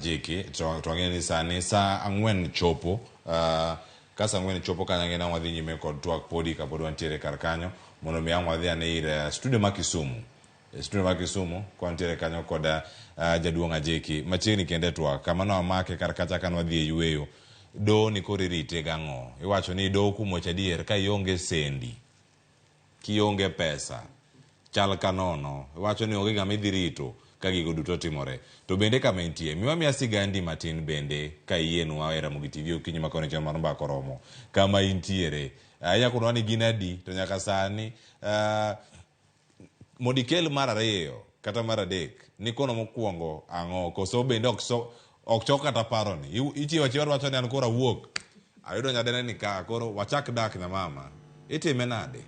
Jiki to to ang'eyo ni sani saa ang'wen chopo ka saa ang'wen chopo kanyo ang'eyo ni ang' wadhi nyime kod twak podi kapod wantiere kar kanyo mondo mi ang' wadhi ane ir studio ma Kisumu. E studio ma Kisumu ka wantiere kanyo kod jaduong' Ajeki machiegni kende e twak kama ne wamake kar kacha kane wadhi e yueyo. Doho ni koro irite gang'o? Iwacho ni doho kumoch adier ka ionge sendi kionge pesa chal ka nono. Iwacho ni onge ng'ama idhi rito ka gigo duto timore. To bende kama intie, miwa miya sigandi matin bende ka iyienwa e Ramogi TV okinyi ma koni chenro mar mbaka oromo. Kama intiere. Inya konwa ni gin adi to nyaka sani mondo ikel mar ariyo kata mar adek nikono mokwongo ang'o koso bende ok so, ok chok kata paroni. Ichiwo achiwa wacho ni an koro awuok. Ayudo nyadene ni ka koro wachak dak nyamama. Itime nade?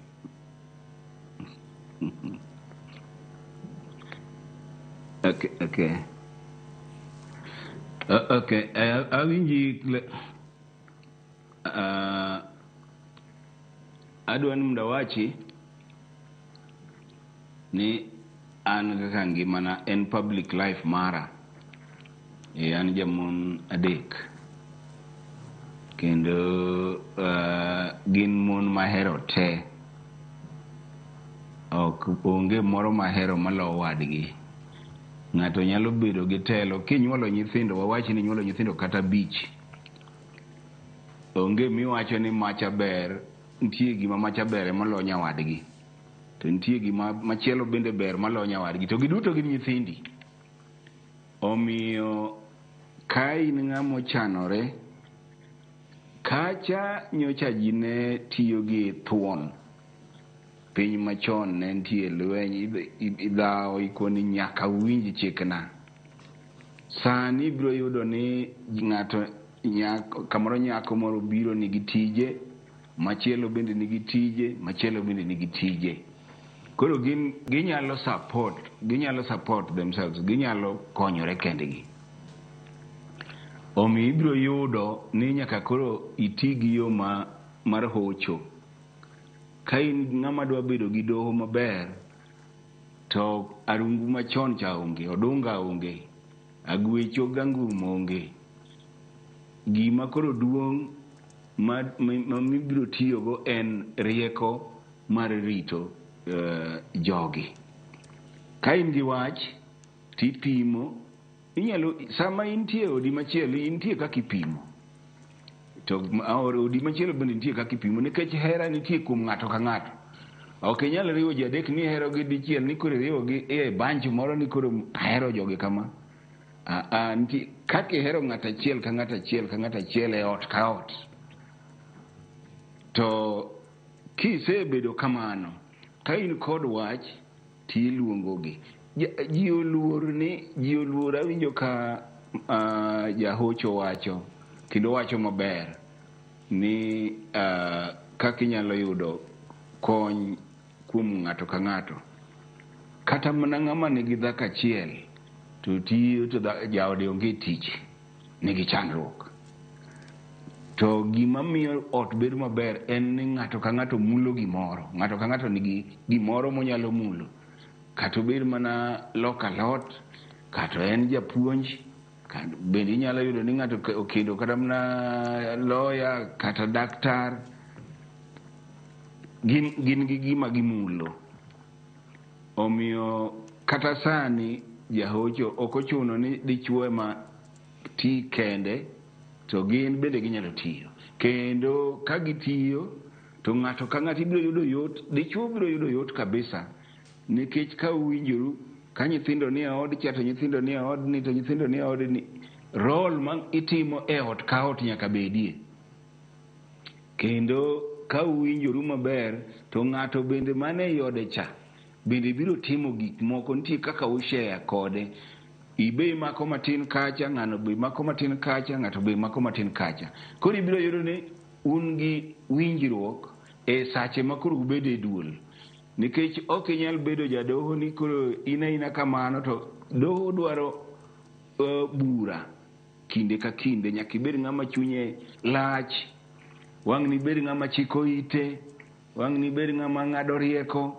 Okay. Okay, awinji adwa ni mondo awachi ni an kaka ngimana en public life mara. E, an jamon adek kendo gin mon mahero te. Ok onge moro mahero maloyo wadgi. Ng'ato nyalo bedo gi telo kinyuolo nyithindo, wawach ni inyuolo nyithindo kata abich. Onge miwacho ni macha ber, nitie gima macha ber moloyo nyawadgi. To nitie gima machielo bende ber maloyo nyawadgi. To giduto gin nyithindi. Omiyo ka in ng'ama ochanore, kacha nyocha ji ne tiyo gi thuon. Piny machon ne nitie lweny, idhawo ikoni nyaka uwinj chikna. Sani ibiro yudo ni ng'ato nyako, kamoro nyako moro biro nigi tije, machielo bende nigi tije, machielo bende nigi tije. Koro gin ginyalo support, ginyalo support themselves, ginyalo konyore kendgi. Omiyo ibiro yudo ni nyaka koro iti gi yo ma mar hocho. Ka in ng'ama dwa bedo gi doho maber, to arungu machon cha onge, odunga onge, agwecho gangum onge. Gima koro duong' ma, ma, mibiro tiyogo en rieko mar rito jogi. Ka in gi wach tipimo, inyalo sama intie e odi machielo intie kaka ipimo. To odi machielo bende nitie kaka ipimo nikech hera nitie kuom ng'ato ka ng'ato. Ok inyal riwo ji adek ni ihero gi dichiel ni koro iriwo gi e bunch moro ni koro ahero jogi kama. Ah, nitie kaka ihero ng'ato achiel ka ng'ato achiel ka ng'ato achiel e ot ka ot. To kisebedo kamano, ka in kod wach tiluongogi. Ji oluor ni ji oluor awinjo ka jahocho wacho kendo wacho maber ni kaka inyalo yudo kony kuom ng'ato ka ng'ato. Kata mana ng'ama nigi dhako achiel to tiyo to jaode onge tich nigi chandruok. To gima miyo ot bedo maber en ni ng'ato ka ng'ato mulo gimoro. Ng'ato ka ng'ato nigi gimoro monyalo mulo. Kata obed mana loko alot, kata en japuonj, bende inyalo yudo ni ng'ato okendo kata mana lawyer kata daktar. Gin, gin gi gima gimulo. Omiyo kata sani jahocho ok ochuno ni dichuo ema ti kende to gin bende ginyalo tiyo. Kendo ka gitiyo to ng'ato ka ng'ato ibiro yudo yot, dichuo biro yudo yot kabisa nikech ka uwinjoru ka nyithindo nie od cha to nyithindo nie odni to nyithindo nie odni, role ma itimo e ot ka ot nyaka bedie. Kendo ka uwinjoru maber to ng'ato bende man ei ode cha bende biro timo gik moko, nitie kaka ushare kode. Ibe imako matin kacha, ng'ano be mako matin kacha, ng'ato be mako matin kacha. Koro ibiro yudo ni un gi winjruok e sache ma koro ubedo e duol. Nikech ok inyal bedo jadoho ni koro in aina kamano to doho dwaro bura kinde ka kinde. Nyaka ibed ng'ama chunye lach, wang' ni ibed ng'ama chiko ite, wang' ni ibed ng'ama ng'ado rieko.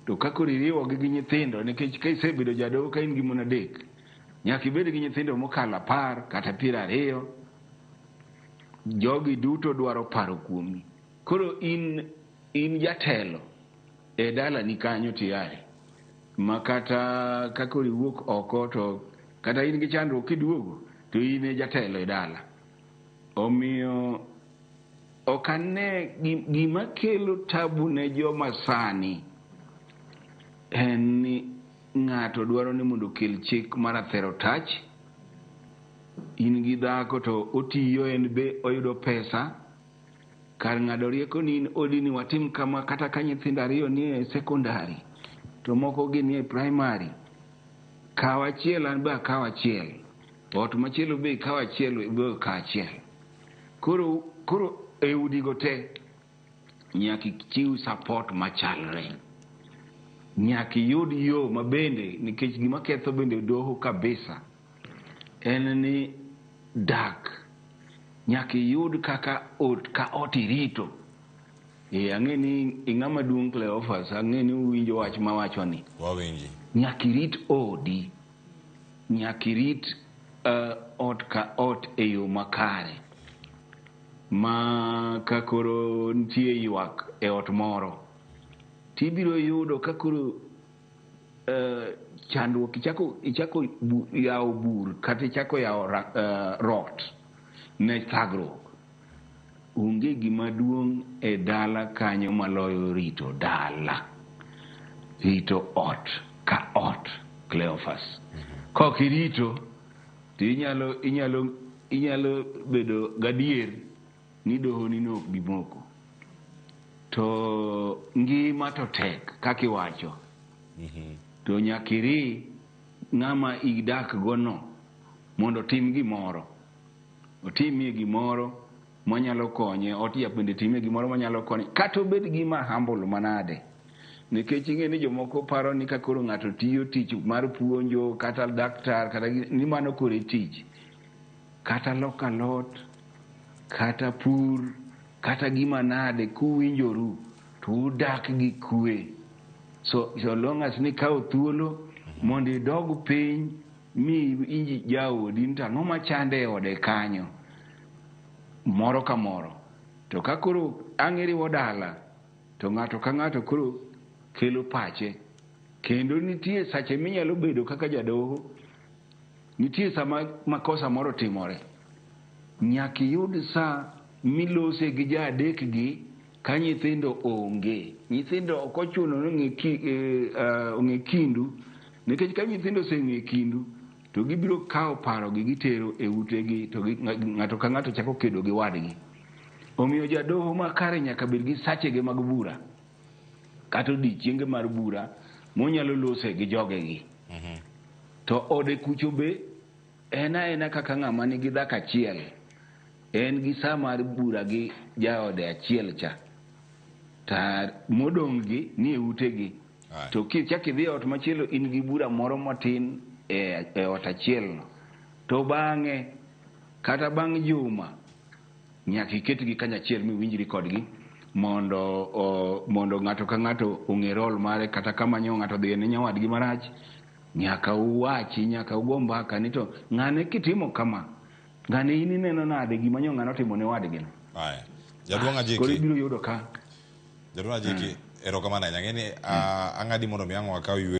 To ka koro iriwogi gi nyithindo, nikech ka isebedo jadoho ka in gi mon adek, Nyaka ibed gi nyithindo mokalo 10 kata 20. Jogi duto dwaro paro kuomi. Koro in jatelo e dalani kanyo tiaye. Ma kata ka koro iwuok oko to kata in gi chandruok kiduogo to in e jatelo e dala. Omiyo ok ane gima kelo tabu ne joma sani en ni ng'ato dwaro ni mondo okel chik mar athero tach. In gi dhako to otiyo en be oyudo pesa. Kar ng'ado rieko ni in odi ni watim kama kata ka nyithindo 2 nie sekondari to moko gi nie primary. Kaw achiel an be akaw achiel. Ot machielo be ikaw achiel be okaw achiel. Koro e udigo te nyaka ichiw support machalre. Nyaka iyud yo mabende nikech gima ketho bende doho kabisa en ni dak. Nyaka iyud kaka ot ka ot irito. Ang'e ni ing'ama duong' Cleophas, ang'e ni uwinjo wach mawacho ni. Wawinji. Nyaka irit odi. Nyaka irit ot ka ot e yo makare. Ma ka koro nitie ywak e ot moro, tibiro yudo ka koro chandruok ichako yawo bur kata ichako yawo rot ne thagruok. Onge gima duong' e dala kanyo maloyo rito dala. Rito ot ka ot, Cleophas. Kok irito, to inyalo bedo gadier ni dohoni no ok bi moko. To ngima to tek kaka iwacho. To nyaka iri ng'ama idak go no mondo otim gimoro. Otimie gimoro manyalo konye, ot ya bende timie gimoro manyalo konye, kata obed gima humble manade. Nikech ing'e ni jomoko paro ni ka koro ng'ato tiyo tich mar puonjo kata daktar kata ni mano koro e tich. Kata loko alot, kata pur, kata gima nade kuwinjoru to udak gi kwe. So long as ni kawo thuolo mondo idog piny mi inji jaodi ni to ang'o machande e ode kanyo moro ka moro. To ka koro ang' iriwo dala to ng'ato ka ng'ato koro kelo pache. Kendo nitie sache minyalo bedo kaka jadoho, nitie sama makosa moro timore. Nyaka iyud sa milose gi ja adek gi ka nyithindo onge. Nyithindo ok ochuno ni ong'e kindu, nikech ka nyithindo oseng'e kindu to gibiro kawo paro gi gitero e utegi to ng'ato ka ng'ato chako kedo gi wadgi. Omiyo jadoho makare nyaka bed gi sachege mag bura kata odiechienge mar bura monyalo lose gi jogegi. To ode kucho be en aena kaka ng'ama nigi dhako achiel. En gi sa mar bura gi jaode achiel cha. Ta modong' gi ni e utegi. To kichak idhi e ot machielo in gi bura moro matin e ot achiel no. To bang'e kata bang' juma nyaka iketgi kanyachiel miwinjri kodgi mondo ng'ato ka ng'ato ong'e role mare. Kata kama nyo ng'ato odhi ne nyawadgi marach, nyaka uwachi, nyaka ugo mbaka ni to ng'ane kitimo kama, ng'ane in ineno nade gima nyo ng'ano otimo ne wadgi no. Aya. Jaduong' Ajiki. Koro ibiro yudo ka. Jaduong' Ajiki, erokamano ahinya. Ang'e ni ang'adi mondo mi ang' wakaw yweyo.